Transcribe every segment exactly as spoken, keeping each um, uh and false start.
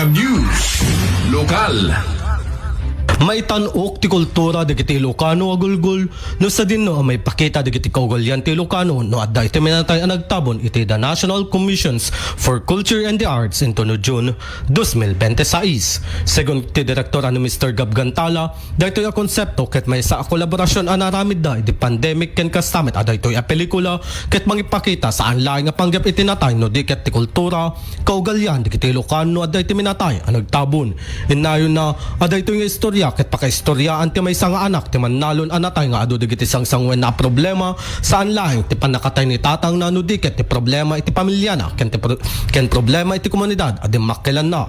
News. Lokal. Maitan-ok ti kultura dagiti Ilocano a gulgol no sadinno a maipakita dagiti kaugalian ti Ilocano no adda iti minatay a nagtabon iti The National Commissions for Culture and the Arts intono June dos mil bente sais. Segun ti direktor a ni Mister Gab Gantala, daytoy a konsepto ket maysa a kolaborasion a naramidda idi pandemic ken kasta met a daytoy a pelikula ket mangipakita saan laeng a panggep iti natay no di ket ti kultura, kaugalian dagiti Ilocano adda iti minatay a nagtabon. Innayonna a daytoy nga istorya ket pakaistoriaan ti maysa nga anak ti mannalon a natay nga adu dagiti sangsanguenna a problema, saan laeng ti pannakatay ni tatangna no di ket ti problema iti pamiliana ken ti pro-, ken problema iti komunidad a dimmakkelanna.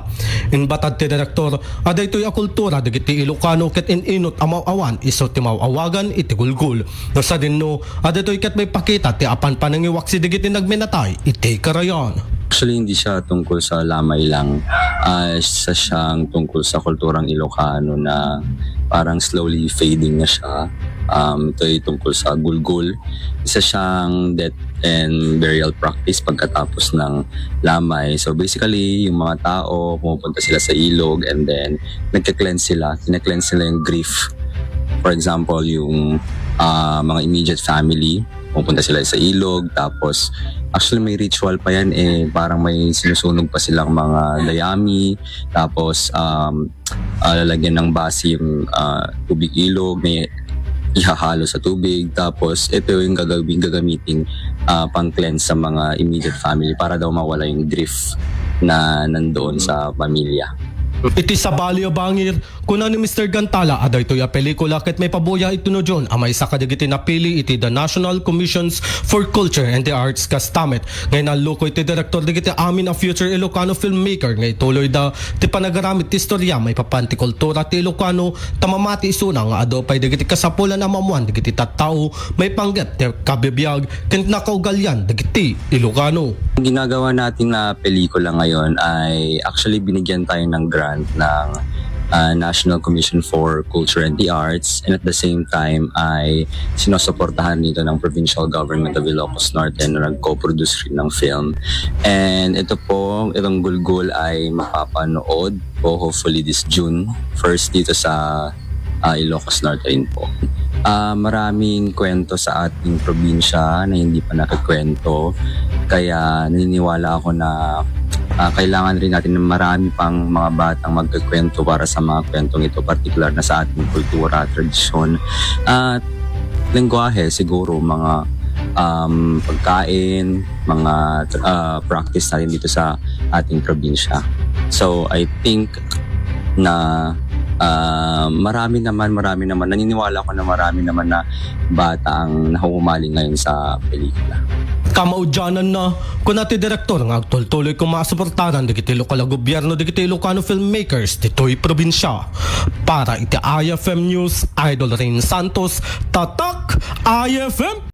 Imbatad ti direktor a daytoy a kultura dagiti Ilocano ket in-inut a maw-awan isu ti maw-awagan iti gulgol. No sadinno a daytoy ket maipakita ti apan panangiwaksi dagiti nagminatay iti karayan. Actually, hindi siya tungkol sa lamay lang. Ah, isa siyang tungkol sa kulturang Ilocano na parang slowly fading na siya. Um, ito ay tungkol sa gulgol. Isa siyang death and burial practice pagkatapos ng lamay. So basically, yung mga tao, pumupunta sila sa ilog and then nagka-cleanse sila. Kina-cleanse nila yung grief. For example, yung ah, mga immediate family, pupunta sila sa ilog. Tapos, actually may ritual pa yan eh. Parang may sinusunog pa silang mga dayami. Tapos, um, ah, lalagyan ng basim, ah, tubig ilog, may ihahalo sa tubig. Tapos, ito yung gagawin, gagamitin ah, pang-cleanse sa mga immediate family para daw mawala yung grief na nandoon sa pamilya. Iti sabali a bangir, kuna ni Mister Gantala a daytoy a pelikula ket maipabuya iti nudion a maysa kadagiti napili iti The National Commissions for Culture and the Arts kasta met nga inallukoy ti direktor dagiti amin a future Ilocano filmmaker nga ituloyda ti panagaramid ti istorya maipapan ti kultura ti Ilocano ta mamati isuna nga adu pay dagiti kasapulan a maammuan dagiti tattao maipanggep ti kabibiag ken nakaugalian dagiti Ilocano. Ang ginagawa natin na pelikula ngayon ay actually binigyan tayo ng grant ng ah, National Commission for Culture and the Arts, and at the same time ay sinusuportahan nito ng Provincial Government of Ilocos Norte na nag-co-produce rin ng film. And ito po, itong gulgol ay mapapanood po hopefully this June first dito sa ah, Ilocos Norte rin po. Ah, maraming kwento sa ating probinsya na hindi pa nakikwento. Kaya naniniwala ako na ah, kailangan rin natin ng marami pang mga batang magkikwento para sa mga kwentong ito, partikular na sa ating kultura, tradisyon, at lengguwahe, siguro mga um, pagkain, mga ah, practice natin dito sa ating probinsya. So I think na ah, marami naman, marami naman, naniniwala ako na marami naman na bata ang nahuhumaling ngayon sa pelikula. Kamaudiananna, kuna ti direktor nga agtultuloy koma a suportaran dagiti lokal a gobierno dagiti Ilocano filmmakers ditoy probinsya. Para iti I F M News, Idol Rain Santos, Tatak I F M.